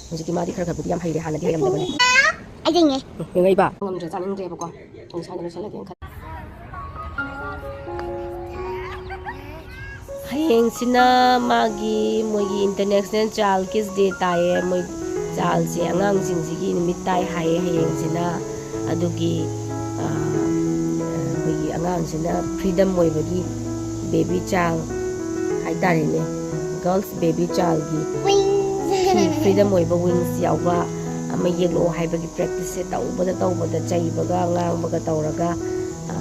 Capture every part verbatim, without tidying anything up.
ꯍꯧꯖꯤꯛꯇꯤ ꯃꯥꯗꯤ ꯈꯔ ꯈꯔꯕꯨꯗꯤ ꯌꯥꯝ ꯍꯩꯔꯦ, ꯍꯥꯟꯅꯗꯤ ꯍꯩꯔꯝꯗꯕꯅꯦ꯫ ꯑꯩ ꯌꯦꯡꯉꯦ꯫ ꯌꯦꯡꯉꯛꯏꯕ? ꯉꯝꯗ꯭ꯔꯦ, ꯆꯥꯅꯤꯡꯗ꯭ꯔꯦꯕꯀꯣ꯫ ꯑꯩ ꯁ꯭ꯋꯥꯏꯗ ꯂꯣꯏꯁꯤꯜꯂꯒꯦꯅ ꯈꯜꯂꯦ꯫ ꯍꯌꯦꯡꯁꯤꯅ ꯃꯥꯒꯤ, ꯃꯣꯏꯒꯤ International Child Kids Day ꯇꯥꯏꯌꯦ꯫ ꯃꯣꯏ childꯁꯦ, ꯑꯉꯥꯡꯁꯤꯡꯁꯤꯒꯤ ꯅꯨꯃꯤꯠ ꯇꯥꯏ ꯍꯥꯏꯌꯦ ꯍꯌꯦꯡꯁꯤꯅ꯫ ꯑꯗꯨꯒꯤ, ꯑ, ꯑꯩꯈꯣꯏꯒꯤ ꯑꯉꯥꯡꯁꯤꯅ freedom ꯑꯣꯏꯕꯒꯤ baby child ꯍꯥꯏꯇꯥꯔꯦꯅꯦ, girls baby childꯒꯤ freedom ꯑꯣꯏꯕ wings ꯌꯥꯎꯕ ꯑꯃ ꯌꯦꯛꯂꯛꯑꯣ ꯍꯥꯏꯕꯒꯤ practiceꯁꯦ ꯇꯧꯕꯗ ꯇꯧꯕꯗ, ꯆꯩꯕꯒ ꯉꯥꯡꯕꯒ ꯇꯧꯔꯒ, ꯑ,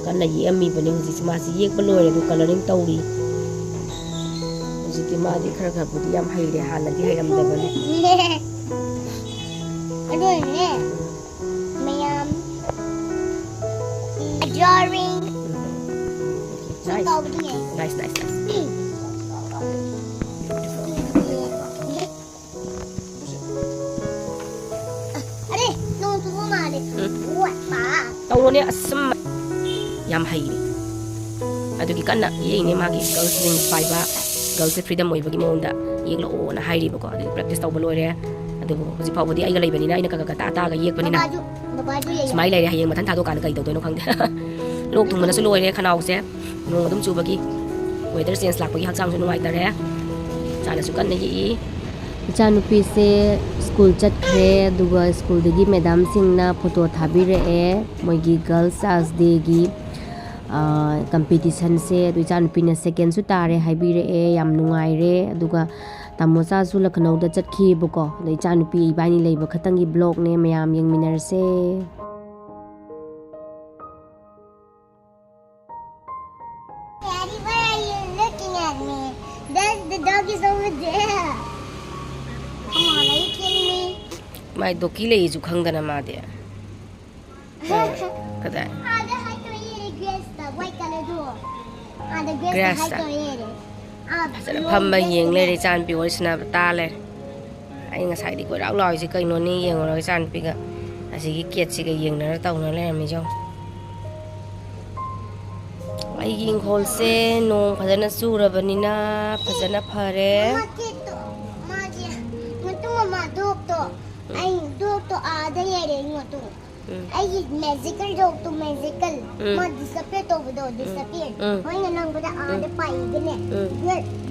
ꯀꯟꯅ ꯌꯦꯛꯑꯝꯃꯤꯕꯅꯦ꯫ ꯍꯧꯖꯤꯛꯁꯦ ꯃꯥꯁꯤ ꯌꯦꯛꯄ ꯂꯣꯏꯔꯦ, ꯑꯗꯨ colouring ꯇꯧꯔꯤ꯫ ꯍꯧꯖꯤꯛꯇꯤ ꯃꯥꯗꯤ ꯈꯔ ꯈꯔꯕꯨꯗꯤ ꯌꯥꯝ ꯍꯩꯔꯦ, ꯍꯥꯟꯅꯗꯤ ꯍꯩꯔꯝꯗꯕꯅꯦ꯫ ꯑꯗꯨꯅꯅꯦ ꯃꯌꯥꯝ drawing ꯁꯨꯝ ꯇꯧꯕꯗꯨꯅꯦ꯫ Nice, nice, nice. ꯑꯔꯦ, ꯅꯣꯡ ꯆꯨꯕ ꯃꯥꯜꯂꯦ꯫ ꯎꯝ꯫ ꯋꯥ, ꯄꯥ꯫ ꯇꯧꯔꯣꯅꯦ, ꯑꯁ, ꯁꯨꯝ ꯌꯥꯝ ꯍꯩꯔꯦ꯫ ꯑꯗꯨꯒꯤ ꯀꯟꯅ ꯌꯦꯛꯏꯅꯦ ꯃꯥꯒꯤ girls wings ꯄꯥꯏꯕ, girlsꯁꯦ freedom ꯑꯣꯏꯕꯒꯤ ꯃꯑꯣꯡꯗ ꯌꯦꯛꯂꯛꯑꯣꯅ ꯍꯥꯏꯔꯤꯕꯀꯣ꯫ ꯑꯗꯨꯒꯤ practice ꯇꯧꯕ ꯂꯣꯏꯔꯦ꯫ ꯑꯗꯨꯕꯨ ꯍꯧꯖꯤꯛ ꯐꯥꯎꯕꯗꯤ ꯑꯩꯒ ꯂꯩꯕꯅꯤꯅ ꯑꯩꯅ ꯀꯛ ꯀꯛ ꯇꯥꯛꯑ ꯇꯥꯛꯑꯒ ꯌꯦꯛꯄꯅꯤꯅ ꯕꯕꯥꯁꯨ, ꯕꯕꯥꯁꯨ ꯌꯦꯡꯉꯦ꯫ ꯁꯨꯃꯥꯏꯅ ꯂꯩꯔꯦ꯫ ꯍꯌꯦꯡ ꯃꯊꯪ ꯊꯥꯗꯣꯛꯀꯥꯟꯗ ꯀꯩ ꯇꯧꯗꯣꯏꯅꯣ ꯈꯪꯗꯦ꯫ ꯂꯣꯛ ꯊꯨꯡꯕꯅꯁꯨ ꯂꯣꯏꯔꯦ ꯈꯅꯥꯎꯁꯦ꯫ ꯅꯣꯡ ꯑꯗꯨꯝ ꯆꯨꯕꯒꯤ weather change ꯂꯥꯛꯄꯒꯤ ꯍꯛꯆꯥꯡꯁꯨ ꯅꯨꯡꯉꯥꯏꯇꯔꯦ꯫ ꯏꯆꯥꯅꯁꯨ ꯀꯟꯅ ꯌꯦꯛꯏ꯫ ꯏꯆꯥꯅꯨꯄꯤꯁꯦ school ꯆꯠꯈ꯭ꯔꯦ, ꯑꯗꯨꯒ schoolꯗꯒꯤ madamꯁꯤꯡꯅ photo ꯊꯥꯕꯤꯔꯛꯑꯦ, ꯃꯣꯏꯒꯤ Girls Child's Dayꯒꯤ, ꯑ, competitionꯁꯦ꯫ ꯑꯗꯨ ꯏꯆꯥꯅꯨꯄꯤꯅ secondꯁꯨ ꯇꯥꯔꯦ ꯍꯥꯏꯕꯤꯔꯛꯑꯦ, ꯌꯥꯝ ꯅꯨꯡꯉꯥꯏꯔꯦ꯫ ꯑꯗꯨꯒ ꯇꯥꯃꯣꯆꯥꯁꯨ ꯂꯈꯅꯧꯗ ꯆꯠꯈꯤꯕꯀꯣ, ꯑꯗꯣ ꯏꯆꯥꯅꯨꯄꯤ ꯏꯕꯥꯅꯤ ꯂꯩꯕ ꯈꯛꯇꯪꯒꯤ vlogꯅꯦ, ꯃꯌꯥꯝ ꯌꯦꯡꯃꯤꯟꯅꯔꯁꯦ꯫ Daddy, why are you looking at me? There's, the dog is over there. Come on, are you kidding me? My doggy ꯂꯩꯁꯨ ꯈꯪꯗꯅ ꯃꯥꯗꯤ꯫ ꯀꯗꯥꯏ? ꯑꯥꯗ ꯍꯥꯏꯗꯣ ꯌꯦꯡꯉꯦ, grassꯇ, white colourꯗꯣ꯫ ꯑꯥꯗ grassꯇ grassꯇ ꯍꯥꯏꯗꯣ ꯌꯦꯡꯉꯦ꯫ ꯑꯥ, ꯐꯖꯅ ꯐꯝꯕ ꯌꯦꯡ ꯂꯩꯔꯦ, ꯏꯆꯥꯅꯨꯄꯤ ꯋꯥꯔꯤ ꯁꯥꯟꯅꯕ ꯇꯥ ꯂꯩꯔꯦ꯫ ꯑꯩ ꯉꯁꯥꯏꯗꯤ ꯀꯣꯏꯔꯥꯎ ꯂꯥꯎꯔꯤꯁꯦ ꯀꯩꯅꯣꯅꯦ ꯌꯦꯡꯉꯨꯔꯒ ꯏꯆꯥꯅꯨꯄꯤꯒ ꯑꯁꯤꯒꯤ catꯁꯤꯒ ꯌꯦꯡꯅꯔ ꯇꯧꯅ ꯂꯩꯔꯝꯃꯤꯁꯦ ꯌꯦꯡꯉꯨ꯫ ꯑꯩꯒꯤ ꯏꯪꯈꯣꯜꯁꯦ ꯅꯣꯡ ꯐꯖꯅ ꯆꯨꯔꯕꯅꯤꯅ ꯐꯖꯅ ꯐꯔꯦ꯫ ꯃꯃꯥ catꯇꯣ, ꯃꯥꯁꯦ ꯑꯥꯗ ꯂꯩꯔꯦ ꯏꯉꯣꯠꯇꯣ꯫ ꯎꯝ꯫ ꯑꯩꯒꯤ magical dogꯇꯣ magical꯫ ꯎꯝ꯫ ꯃꯥ disappear ꯇꯧꯕꯗꯣ disappear꯫ ꯎꯝ꯫ ꯃꯣꯏꯅ ꯅꯪꯕꯗ ꯑꯥꯗ ꯎꯝ꯫ ꯄꯥꯏꯒꯅꯦ꯫ ꯎꯝ꯫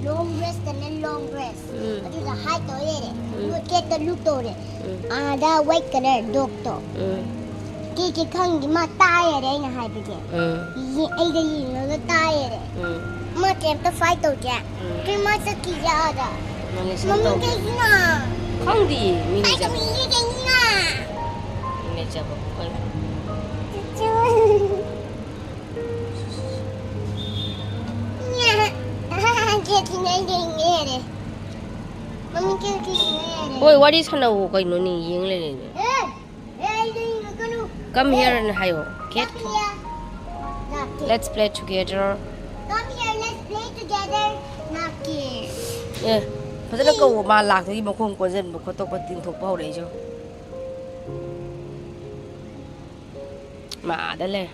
Long rest ꯇꯅꯦ long rest꯫ ꯎꯝ꯫ ꯑꯗꯨꯗ hide ꯇꯧ ꯂꯩꯔꯦ꯫ ꯎꯝ꯫ ꯑꯗꯨꯒ catꯇ look ꯇꯧꯔꯦ꯫ ꯎꯝ꯫ ꯑꯥꯗ white color dogꯇꯣ꯫ ꯎꯝ꯫ ꯀꯦ ꯀꯦ ꯈꯪꯗꯦ ꯃꯥ ꯇꯥꯏꯌꯦꯔꯦ ꯑꯩꯅ ꯍꯥꯏꯕꯗꯤ꯫ ꯎꯝ꯫ ꯌꯦ-, ꯑꯩꯗ ꯌꯦꯡꯉꯒ ꯇꯥꯏꯌꯦꯔꯦ꯫ ꯎꯝ꯫ ꯃꯥ ꯀꯩꯝꯇ fight ꯇꯧꯗꯦ꯫ ꯎꯝ꯫ ꯀꯩ ꯃꯥ ꯆꯠꯈꯤꯒꯦ ꯑꯥꯗ? ꯅꯪ ꯂꯦꯁꯟ ꯃꯃꯤꯡ ꯇꯧ꯫ ꯀꯩꯒꯤꯅꯣ? ꯈꯪꯗꯤꯌꯦ, ꯃꯤꯅ fight ꯆꯠꯄ꯫ ꯇꯧꯅꯤꯡꯉꯤꯁꯦ ꯀꯩꯒꯤꯅꯣ? ꯃꯤꯅ ꯆꯠꯄ ꯈꯣꯠꯄ꯫ ꯆꯨꯆꯨ꯫ ꯀꯦꯛꯁꯤꯅ ꯑꯩ ꯌꯦꯡꯉꯦ ꯌꯥꯔꯦ꯫ ꯃꯃꯤꯡ ꯀꯦꯛꯁꯤꯅ ꯌꯥꯔꯦ꯫ ꯍꯣꯏ, ꯋꯥꯔꯤ ꯁꯥꯟꯅꯧꯋꯣ ꯀꯩꯅꯣꯅꯦ, ꯌꯦꯡ ꯂꯩꯔꯦꯅꯦ꯫ ꯑꯦ! Come here ꯅ ꯍꯥꯏꯌꯣ꯫ Cat, let's play together. Come here, let's play together. ꯑꯦ, ꯐꯖꯅ ꯀꯧꯋꯣ꯫ ꯃꯥ ꯂꯥꯛꯇꯒꯤ ꯃꯈꯣꯡ ꯀꯣꯟꯁꯤꯟꯕ ꯈꯣꯠꯇꯣꯛꯄ ꯇꯤꯡꯊꯣꯛꯄ ꯍꯧꯔꯛꯏꯁꯦ꯫ ꯃꯥꯗ ꯂꯩ꯫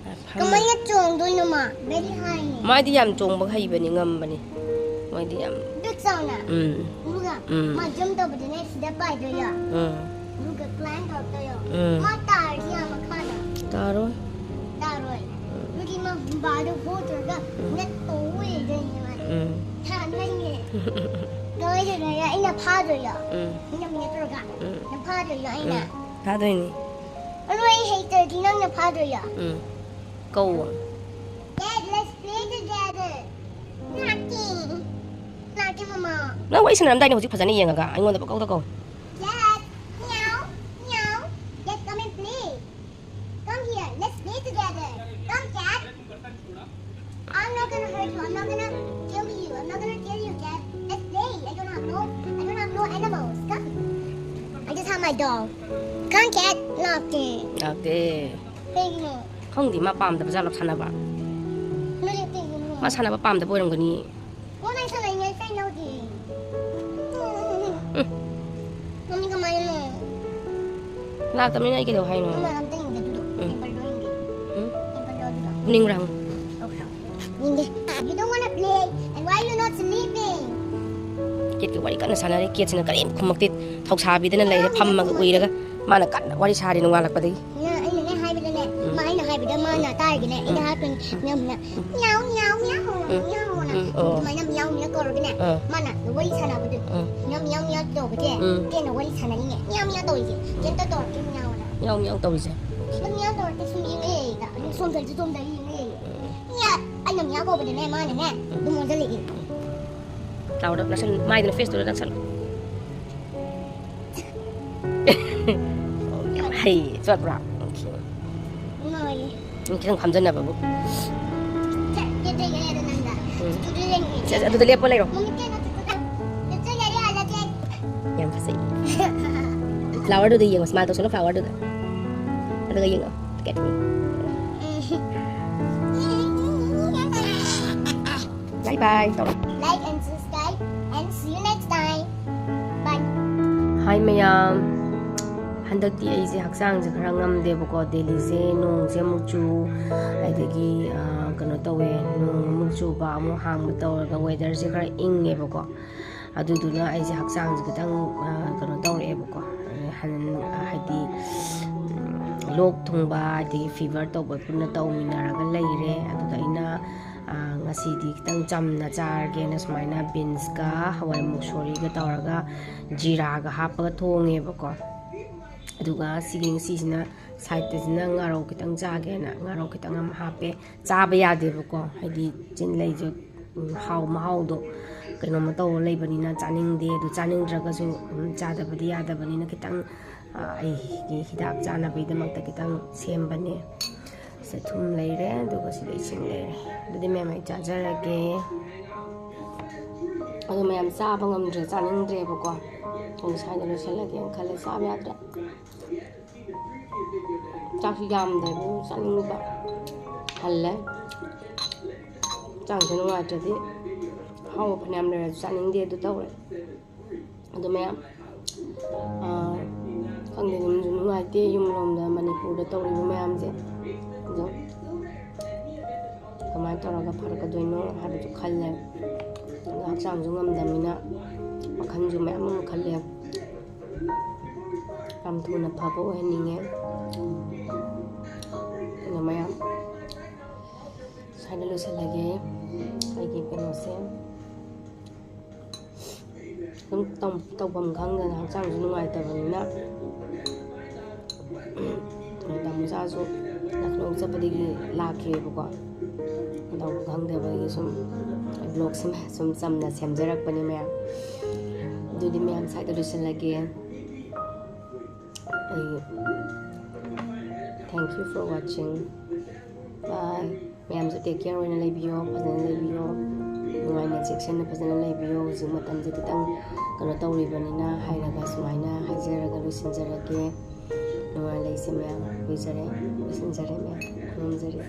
ꯐꯝꯃꯤ꯫ ꯀꯃꯥꯏꯅ ꯆꯣꯡꯗꯣꯏꯅꯣ ꯃꯥ? Very high ꯅꯦ꯫ ꯃꯥꯗꯤ ꯌꯥꯝ ꯆꯣꯡꯕ ꯍꯩꯕꯅꯤ, ꯉꯝꯕꯅꯤ꯫ ꯃꯣꯏꯗꯤ ꯌꯥꯝ ꯄꯤꯛ ꯆꯥꯎꯅ? ꯎꯝ꯫ ꯑꯗꯨꯒ ꯎꯝ꯫ ꯃꯥ jump ꯇꯧꯕꯗꯅꯦ ꯁꯤꯗ ꯄꯥꯏꯗꯣꯏꯔꯣ? ꯎꯝ꯫ ꯑꯗꯨꯒ climb ꯇꯧꯔꯛꯇꯣꯏꯔꯣ? ꯎꯝ꯫ ꯃꯥ ꯇꯥꯔꯗꯤ ꯌꯥꯝ ꯃꯈꯥꯗ꯫ ꯇꯥꯔꯣꯏ꯫ ꯇꯥꯔꯣꯏ꯫ ꯎꯝ꯫ ꯑꯗꯨꯗꯤ ꯃꯥ ꯕꯥꯔꯗꯣ hold ꯇꯧꯔꯒ ꯎꯝ꯫ ꯅꯠ ꯇꯧ ꯂꯩꯗꯣꯏꯅꯦ ꯃꯥ꯫ ꯎꯝ꯫ ꯊꯥꯗꯣꯏꯅꯦ꯫ ꯀꯃꯥꯏꯅ ꯇꯧꯗꯣꯏꯅꯣ? ꯑꯩꯅ ꯐꯥꯗꯣꯏꯔꯣ? ꯎꯝ꯫ ꯅꯪꯅ ꯃꯤꯅ ꯇꯧꯔꯒ? ꯎꯝ꯫ ꯅꯪ ꯐꯥꯗꯣꯏꯔꯣ ꯑꯩꯅ? ꯎꯝ꯫ ꯐꯥꯗꯣꯏꯅꯤ꯫ ꯑꯗꯣ ꯑꯩ ꯍꯩꯇ꯭ꯔꯗꯤ ꯅꯪꯅ ꯐꯥꯗꯣꯏꯔꯣ? ꯎꯝ꯫ ꯀꯧꯋꯣ꯫ Dad, let's play together. ꯂꯥꯛꯀꯦ꯫ ꯂꯥꯛꯀꯦ, ꯃꯃꯥ꯫ ꯅꯪ ꯋꯥꯔꯤ ꯁꯥꯟꯅꯔꯝꯗꯥꯏꯅꯦ ꯍꯧꯖꯤꯛ ꯐꯖꯅ ꯌꯦꯡꯉꯒ ꯑꯩꯉꯣꯟꯗ ꯄꯪꯀꯧꯗ ꯀꯧ꯫ Dad, meow, meow. Dad, come and play. Come here, let's play together. Come, Dad. I'm not gonna hurt you. I'm not gonna kill you. I'm not gonna kill you, Dad. Let's play. I don't have no, I don't have no animals. Come. I just have my dog. Come, Dad. ꯂꯥꯛꯀꯦ꯫ ꯂꯥꯛꯇꯦ꯫ ꯀꯩꯒꯤꯅꯣ? ꯈꯪꯗꯦ, ꯃꯥ ꯄꯥꯝꯗꯕ ꯖꯥꯠꯂꯣ ꯁꯥꯟꯅꯕ? ꯅꯣꯏ ꯀꯩꯒꯤꯅꯣ? ꯃꯥ ꯁꯥꯟꯅꯕ ꯄꯥꯝꯗꯕ ꯑꯣꯏꯔꯝꯒꯅꯤ꯫ ꯀꯣꯟ ꯑꯩ ꯁꯥꯟꯅꯩꯉꯩ ꯀꯩ ꯌꯥꯎꯗꯦ꯫ ꯎꯝ꯫ ꯃꯃꯤ ꯀꯃꯥꯏꯅꯅꯣ? ꯂꯥꯛꯇꯕꯅꯤꯅ ꯑꯩ ꯀꯩꯗꯧ ꯍꯥꯏꯅꯣ? ꯃꯃꯥ ꯑꯝꯇ ꯌꯦꯡꯒꯦ ꯑꯗꯨꯗꯣ꯫ ꯎꯝ꯫ Temple ꯗꯣ ꯌꯦꯡꯒꯦ꯫ ꯎꯝ? Temple ꯗꯣ ꯑꯗꯨꯗꯣ꯫ ꯐꯨꯅꯤꯡꯕ꯭ꯔꯥ ꯍꯪꯉꯨ꯫ Okay. ꯌꯦꯡꯒꯦ꯫ You don't wanna play, and why you not sleeping? Kit ꯋꯥꯔꯤ ꯀꯟꯅ ꯁꯥꯟꯅꯔꯤ꯫ ꯀꯦꯠꯁꯤꯅ ꯀꯔꯤꯝ ꯈꯨꯝꯃꯛꯇꯦ꯫ ꯊꯧꯁꯥꯕꯤꯗꯅ ꯂꯩꯔꯦ ꯐꯝꯃꯒ ꯎꯏꯔꯒ꯫ ꯃꯥꯅ ꯀꯟꯅ ꯋꯥꯔꯤ ꯁꯥꯔꯤ ꯅꯣꯡꯉꯥꯜꯂꯛꯄꯗꯒꯤ꯫ ꯅ ꯑꯩꯅꯅꯦ ꯍꯥꯏꯕꯗꯅꯦ, ꯃꯥ ꯑꯩꯅ ꯍꯥꯏꯕꯗ ꯃꯥꯅ ꯇꯥꯔꯒꯅꯦ, ꯑꯩꯅ ꯍꯥꯏꯔꯛꯇꯣꯏꯅꯤ, ꯃꯤꯌꯥꯎ ꯃꯤꯌꯥꯎ, ꯃꯤꯌꯥꯎ ꯃꯤꯌꯥꯎ ꯃꯤꯌꯥꯎ ꯃꯤꯌꯥꯎꯅ꯫ ꯎꯝ, ꯑꯣ꯫ ꯑꯗꯨꯃꯥꯏꯅ ꯃꯤꯌꯥꯎ ꯃꯤꯌꯥꯎ ꯀꯧꯔꯒꯅꯦ, ꯑꯥ꯫ ꯃꯥꯅ ꯋꯥꯔꯤ ꯁꯥꯟꯅꯕꯗꯨ, ꯎꯝ꯫ ꯃꯤꯌꯥꯎ ꯃꯤꯌꯥꯎ ꯃꯤꯌꯥꯎ ꯇꯧꯕꯁꯦ, ꯎꯝ꯫ ꯀꯦꯠꯅ ꯋꯥꯔꯤ ꯁꯥꯟꯅꯅꯤꯡꯉꯦ, ꯃꯤꯌꯥꯎ ꯃꯤꯌꯥꯎ ꯇꯧꯔꯤꯁꯦ, ꯀꯩꯝꯇ ꯇꯧꯔꯛꯇꯦ ꯃꯤꯌꯥꯎꯅ꯫ ꯃꯤꯌꯥꯎ ꯃꯤꯌꯥꯎ ꯇꯧꯔꯤꯁꯦ꯫ ꯃꯤꯌꯥꯎ ꯃꯤꯌꯥꯎ ꯇꯧꯔꯛꯇꯦ, ꯁꯨꯝ ꯌꯦꯡꯉ ꯂꯩꯌꯦ, ꯑꯗꯨꯝ ꯁꯣꯝꯗꯁꯨ ꯁꯣꯝꯗ ꯌꯦꯡꯉ ꯂꯩꯌꯦ꯫ ꯏꯌꯥ, ꯑꯩꯅ ꯃꯤꯌꯥꯎ ꯀꯧꯕꯗꯅꯦ, ꯃꯥꯅꯅꯦ ꯑꯗꯨꯝ ꯑꯣꯟꯁꯤꯜꯂꯛꯑꯦ꯫ ꯂꯥꯎꯔ ꯅꯁꯝ ꯃꯥꯏꯗꯨꯅ ꯐꯦꯁꯇꯨꯗ ꯅꯛꯁꯜꯂꯣ꯫ ꯌꯥꯝ ꯍꯩ ꯆꯠꯄ꯭ꯔꯥ? ꯅꯨꯡꯉꯥꯏꯌꯦ꯫ ꯈꯤꯇꯪ ꯐꯝꯖꯟꯅꯕꯕꯨ꯫ ꯆꯠ, ꯆꯠ, ꯆꯠ, ꯆꯠ, ꯅꯪꯗ꯫ ꯎꯝ꯫ ꯆꯠ, ꯆꯠ, ꯆꯠ, ꯁꯦ, ꯑꯗꯨꯗ ꯂꯦꯞꯄ ꯂꯩꯔꯣ꯫ ꯃꯃꯤꯠ ꯀꯩꯅꯣ ꯆꯠ, ꯆꯠ, ꯆꯠ, ꯆꯠ, ꯆꯠ, ꯆꯠ, ꯆꯠ꯫ ꯌꯥꯝ ꯐꯖꯩ꯫ ꯐ꯭ꯂꯥꯋꯔꯗꯨꯗ ꯌꯦꯡꯉꯣ, ꯁ꯭ꯃꯥꯏꯜ ꯇꯧꯁꯜꯂꯣ ꯐ꯭ꯂꯥꯋꯔꯗꯨꯗ꯫ ꯑꯗꯨꯒ ꯌꯦꯡꯉꯣ꯫ Look at me. Bye bye ꯇꯧꯔꯣ꯫ Like and subscribe and see you next time. Bye. ꯍꯥꯏ ꯃꯌꯥꯝ, ꯍꯟꯗꯛꯇꯤ ꯑꯩꯁꯦ ꯍꯛꯆꯥꯡꯁꯦ ꯈꯔ ꯉꯝꯗꯦꯕꯀꯣ꯫ ꯗꯦꯜꯂꯤꯁꯦ ꯅꯣꯡꯁꯦ ꯑꯃꯨꯛ ꯆꯨ, ꯑꯗꯒꯤ ꯀꯩꯅꯣ ꯇꯧꯋꯦ, ꯅꯣꯡ ꯑꯃꯨꯛ ꯆꯨꯕ ꯑꯃꯨꯛ ꯍꯥꯡꯕ ꯇꯧꯔꯒ ꯋꯦꯗꯔꯁꯦ ꯈꯔ ꯏꯪꯉꯦꯕꯀꯣ꯫ ꯑꯗꯨꯗꯨꯅ ꯑꯩꯁꯦ ꯍꯛꯆꯥꯡꯁꯦ ꯈꯤꯇꯪ ꯀꯩꯅꯣ ꯇꯧꯔꯛꯑꯦꯕꯀꯣ꯫ ꯍꯥꯏꯗꯤ ꯂꯣꯛ ꯊꯨꯡꯕ, ꯑꯗꯒꯤ ꯐꯤꯚꯔ ꯇꯧꯕ ꯄꯨꯟꯅ ꯇꯧꯃꯤꯟꯅꯔꯒ ꯂꯩꯔꯦ꯫ ꯑꯗꯨꯗ ꯑꯩꯅ ꯉꯁꯤꯗꯤ ꯈꯤꯇꯪ ꯆꯝꯅ ꯆꯥꯔꯒꯦꯅ ꯁꯨꯃꯥꯏꯅ ꯕꯤꯟꯁꯀ ꯍꯋꯥꯏ ꯃꯨꯛꯁꯣꯔꯤꯒ ꯇꯧꯔꯒ ꯖꯤꯔꯥꯒ ꯍꯥꯞꯄꯒ ꯊꯣꯡꯉꯦꯕꯀꯣ꯫ ꯑꯗꯨꯒ ꯁꯤꯒꯤ ꯉꯁꯤꯁꯤꯅ ꯁꯥꯏꯠꯇꯁꯤꯅ ꯉꯥꯔꯧ ꯈꯤꯇꯪ ꯆꯥꯒꯦꯅ ꯉꯥꯔꯧ ꯈꯤꯇꯪ ꯑꯃ ꯍꯥꯞꯄꯦ꯫ ꯆꯥꯕ ꯌꯥꯗꯦꯕꯀꯣ, ꯍꯥꯏꯗꯤ ꯆꯤꯟ ꯂꯩꯁꯨ ꯍꯥꯎ ꯃꯍꯥꯎꯗꯣ ꯀꯩꯅꯣꯝꯃ ꯇꯧꯔ ꯂꯩꯕꯅꯤꯅ ꯆꯥꯅꯤꯡꯗꯦ꯫ ꯑꯗꯨ ꯆꯥꯅꯤꯡꯗ꯭ꯔꯒꯁꯨ ꯆꯥꯗꯕꯗꯤ ꯌꯥꯗꯕꯅꯤꯅ ꯈꯤꯇꯪ ꯑꯩꯒꯤ ꯍꯤꯗꯥꯛ ꯆꯥꯅꯕꯒꯤꯗꯃꯛꯇ ꯈꯤꯇꯪ ꯁꯦꯝꯕꯅꯦ꯫ ꯁꯤꯗ ꯊꯨꯝ ꯂꯩꯔꯦ, ꯑꯗꯨꯒ ꯁꯤꯗ ꯏꯁꯤꯡ ꯂꯩꯔꯦ꯫ ꯑꯗꯨꯗꯤ ꯃꯌꯥꯝ ꯑꯩ ꯆꯥꯖꯔꯒꯦ꯫ ꯑꯗꯣ ꯃꯌꯥꯝ ꯆꯥꯕ ꯉꯝꯗ꯭ꯔꯦ, ꯆꯥꯅꯤꯡꯗ꯭ꯔꯦꯕꯀꯣ꯫ ꯑꯩ ꯁ꯭ꯋꯥꯏꯗ ꯂꯣꯏꯁꯤꯜꯂꯒꯦꯅ ꯈꯜꯂꯦ, ꯆꯥꯕ ꯌꯥꯗ꯭ꯔꯦ꯫ ꯆꯥꯛꯁꯨ ꯌꯥꯝꯗꯦ, ꯑꯗꯨꯝ ꯆꯥꯅꯤꯡꯕ ꯍꯜꯂꯦ꯫ ꯍꯛꯆꯥꯡꯁꯦ ꯅꯨꯡꯉꯥꯏꯇ꯭ꯔꯗꯤ ꯑꯍꯥꯎꯕ ꯐꯅꯌꯥꯝ ꯂꯩꯔꯁꯨ ꯆꯥꯅꯤꯡꯗꯦ, ꯑꯗꯨ ꯇꯧꯔꯦ꯫ ꯑꯗꯨ ꯃꯌꯥꯝ, ꯈꯪꯗꯦ, ꯅꯨꯡꯁꯨ ꯅꯨꯡꯉꯥꯏꯇꯦ ꯌꯨꯝꯂꯣꯝꯗ ꯃꯅꯤꯄꯨꯔꯗ ꯇꯧꯔꯤꯕ ꯃꯌꯥꯝꯁꯦ꯫ ꯑꯗꯣ ꯀꯃꯥꯏꯅ ꯇꯧꯔꯒ ꯐꯔꯛꯀꯗꯣꯏꯅꯣ ꯍꯥꯏꯕꯗꯨ ꯈꯜꯂꯦ꯫ ꯑꯗꯣ ꯍꯛꯆꯥꯡꯁꯨ ꯉꯝꯗꯕꯅꯤꯅ ꯋꯥꯈꯜꯁꯨ ꯃꯌꯥꯝ ꯑꯃ ꯈꯜꯂꯦ꯫ ꯌꯥꯝ ꯊꯨꯅ ꯐꯕ ꯑꯣꯏꯍꯟꯅꯤꯡꯉꯦ꯫ ꯑꯗꯨꯅ ꯃꯌꯥꯝ ꯁ꯭ꯋꯥꯏꯗ ꯂꯣꯏꯁꯤꯜꯂꯒꯦ ꯑꯩꯒꯤ ꯀꯩꯅꯣꯁꯦ꯫ ꯑꯗꯨꯝ ꯇꯧ-, ꯇꯧꯐꯝ ꯈꯪꯗꯅ ꯍꯛꯆꯥꯡꯁꯨ ꯅꯨꯡꯉꯥꯏꯇꯕꯅꯤꯅ ꯇꯥꯃꯣ ꯆꯥꯁꯨ ꯂꯈꯅꯧ ꯆꯠꯄꯗꯒꯤ ꯂꯥꯛꯇ꯭ꯔꯤꯑꯕꯀꯣ꯫ ꯇꯧꯐꯝ ꯈꯪꯗꯕꯒꯤ ꯁꯨꯝ vlogꯁꯤꯃ ꯁꯨꯝ ꯆꯝꯅ ꯁꯦꯝꯖꯔꯛꯄꯅꯤ ꯃꯌꯥꯝ꯫ ꯑꯗꯨꯗꯤ ꯃꯌꯥꯝ ꯁ꯭ꯋꯥꯏꯗ ꯂꯣꯏꯁꯤꯜꯂꯒꯦ꯫ ꯑꯩ thank you for watching. Bye. ꯃꯌꯥꯝꯁꯨ take care ꯑꯣꯏꯅ ꯂꯩꯕꯤꯌꯣ, ꯐꯖꯅ ꯂꯩꯕꯤꯌꯣ, ꯅꯨꯡꯉꯥꯏꯅ ꯆꯦꯛꯁꯤꯟꯅ ꯐꯖꯅ ꯂꯩꯕꯤꯌꯣ꯫ ꯍꯧꯖꯤꯛ ꯃꯇꯝꯁꯦ ꯈꯤꯇꯪ ꯀꯩꯅꯣ ꯇꯧꯔꯤꯕꯅꯤꯅ ꯍꯥꯏꯔꯒ ꯁꯨꯃꯥꯏꯅ ꯍꯥꯏꯖꯔꯒ ꯂꯣꯏꯁꯤꯟꯖꯔꯒꯦ꯫ ꯅꯨꯡꯉꯥꯏ ꯂꯩꯁꯦ ꯃꯌꯥꯝ꯫ ꯂꯣꯏꯖꯔꯦ, ꯂꯣꯏꯁꯤꯟꯖꯔꯦ ꯃꯌꯥꯝ, ꯈꯨꯔꯨꯝꯖꯔꯦ꯫